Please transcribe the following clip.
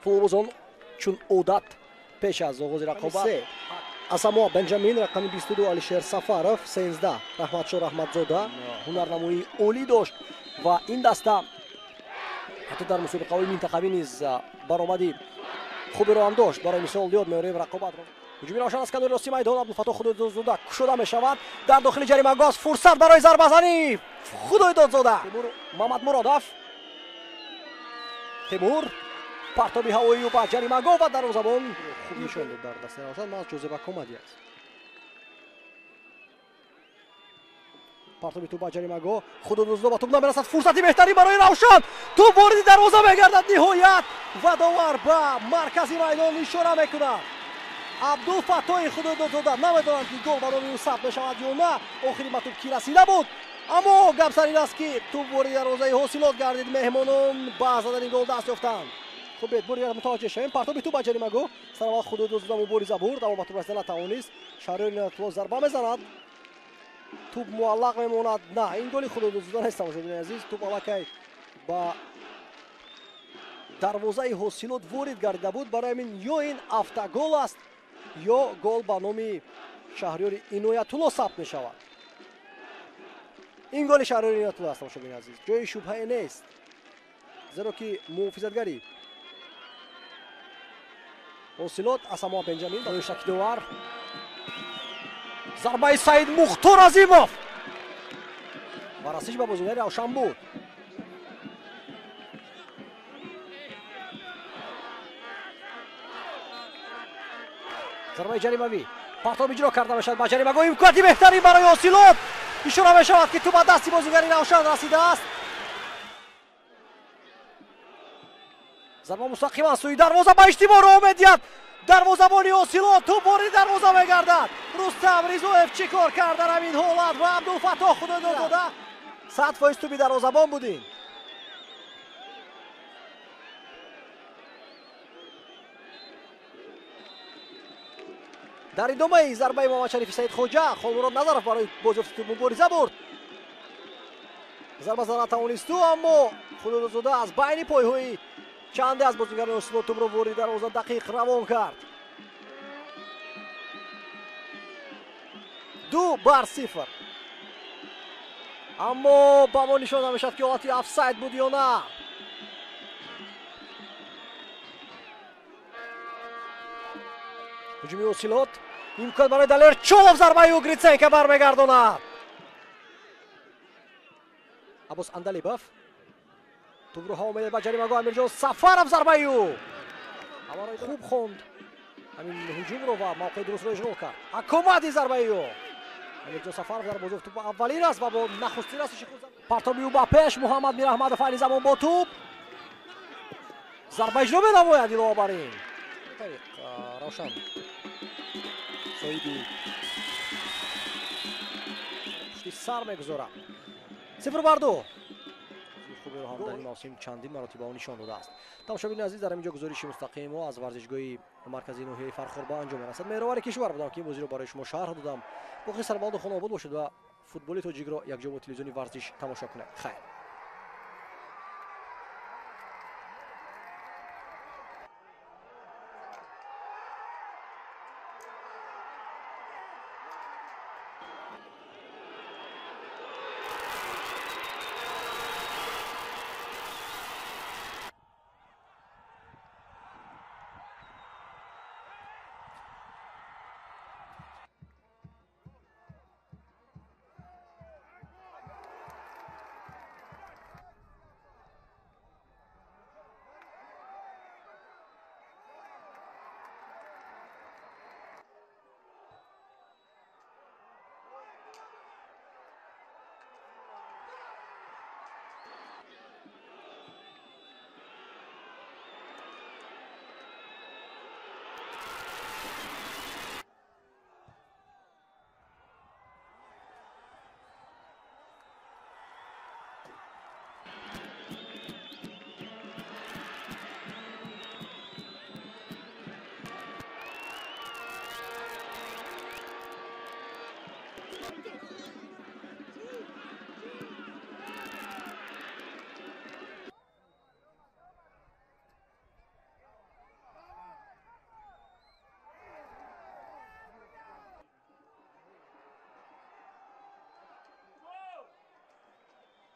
Футболбозон чун одат пеш аз оғози рақобат Асамоа Бенҷамин рақами 22, Алишер Сафаров 13, Раҳматшо Раҳматзода ҳунарнамоии олӣ дошт ва ин даста ҳатто дар мусобиқаҳои минтақавӣ низ баромади хуберо ҳам дошт. Барои мисол ёд меорем рақобатро. Ҳуҷуми Равшан аз канори рости майдон Абдулфаттоҳ Худойдодзода кушода мешавад. Дар дохили ҷаримагоҳ фурсат барои зарбазанӣ Худойдодзода. Тимур Мамадмуродов, Тимур партоби ҳавоию ба ҷаримагоҳ ва дарвозабон хуб нишон дод дар дастаи Равшан. Маз Ҷозеба Комади аст. Партоби тӯб ба ҷаримагоҳ, Худойдодзода ба тӯб намерасад. Фурсати беҳтарин барои Равшан, тӯб вориди дарвоза мегардад ниҳоят ва довар ба маркази майдон ишора мекунад. Абдулфаттоҳи Худойдодзода намедонанд, ки гол ба номи ӯ сабт мешавад ё на. Охири ба тӯб ки расида буд, аммо гап сар ин аст, ки тӯб вориди дарвозаи Ҳосилот гардид. Меҳмонон ба задани гол даст ёфтанд. Хуб, бори мутаваҷҷеҳ шавем. Партоби тӯб ба ҷаримагоҳ, сараввал Худойдодзода мубориза бурд, аммо ба тӯб расида натавонист. Шаҳриёр Иноятулло зарба мезанад, тӯб муаллақ мемонад. На, ин голи Худойдодзода нест, тамошобинони азиз. Тӯб аллакай ба дарвозаи Ҳосилот ворид гардида буд. Барои ҳамин ё ин автогол аст, ё гол ба номи Шаҳриёри Иноятулло сабт мешавад. Ин голи Шаҳриёри Иноятулло аст, тамошобинони азиз, ҷои шубҳае нест, зеро ки муҳофизатгари Ҳосилот Асамоа Бенҷамин барои шакидовар. Зарбаи Саид Мухтор Азимов ва расиш ба бозигари Равшан буд. Зарбаи ҷаримавӣ, партоб иҷро карда мешавад ба ҷаримагоҳ. Имконияти беҳтарин барои Ҳосилот, ишора мешавад, ки тӯб ба дасти бозигари Равшан расидааст. Зарба мустақиман сӯи дарвоза, ба иштибоҳ роҳ медиҳад дарвозабони Ҳосилот. Тӯб вориди дарвоза мегардад. Рустам Ризоев чӣ кор кард дар ҳамин ҳолат? Ва Абдулфаттоҳ Худойдодзода 100% тӯби дарвозабон будин. Дар идомаи зарбаи Муҳаммадшарифи Саидхоҷа Холмурод Назаров барои бозёфти тӯб мубориза бурд. Зарба зада натавонисту, аммо Худойдодзода аз байни пойҳои чанде аз бозигарони Ҳосилот тӯбро вориди дарвоза дақиқ равон кард. 2-0. Аммо ба мо нишон намешавад, ки ҳолати офсайд буд ё на. Ҳуҷуми Ҳосилот, имкон барои Далер Чолов, зарбаи ӯ Гритсенко бармегардонад. Аббос Андалибов тӯбро ҳаво медиҳад ба ҷаримагоҳ. Амирҷон Сафаров, зарбаи ӯ хуб хонд ҳамин ҳуҷумро ва мавқеи дурустро ишғол кард. Акомади зарбаи ӯ Амирҷон Сафаров дар бозёфт тӯб аввалин аст ва бо нахустин расиши худ партоби ӯ ба пеш. Муҳаммад Мираҳмадов айни замон бо тӯб зарба иҷро менамояд. Илова бар ин тариқ Равшан соҳиби пушти сар мегузорад. 0-2. Хуберо ҳам дар ин мавсим чандин маротиба нишон додааст. Тамошобинони азиз, дар ҳамин ҷо гузориши мустақими мо аз варзишгоҳи марказии ноҳияи Фархор ба анҷом мерасад. Меҳровари кишвар будам, ки ин бозиро барои шумо шарҳ додам. Боқӣ сарбаланду хонаобод бошед ва футболи тоҷикро якҷо бо телевизиони Варзиш тамошо кунед. Хайр.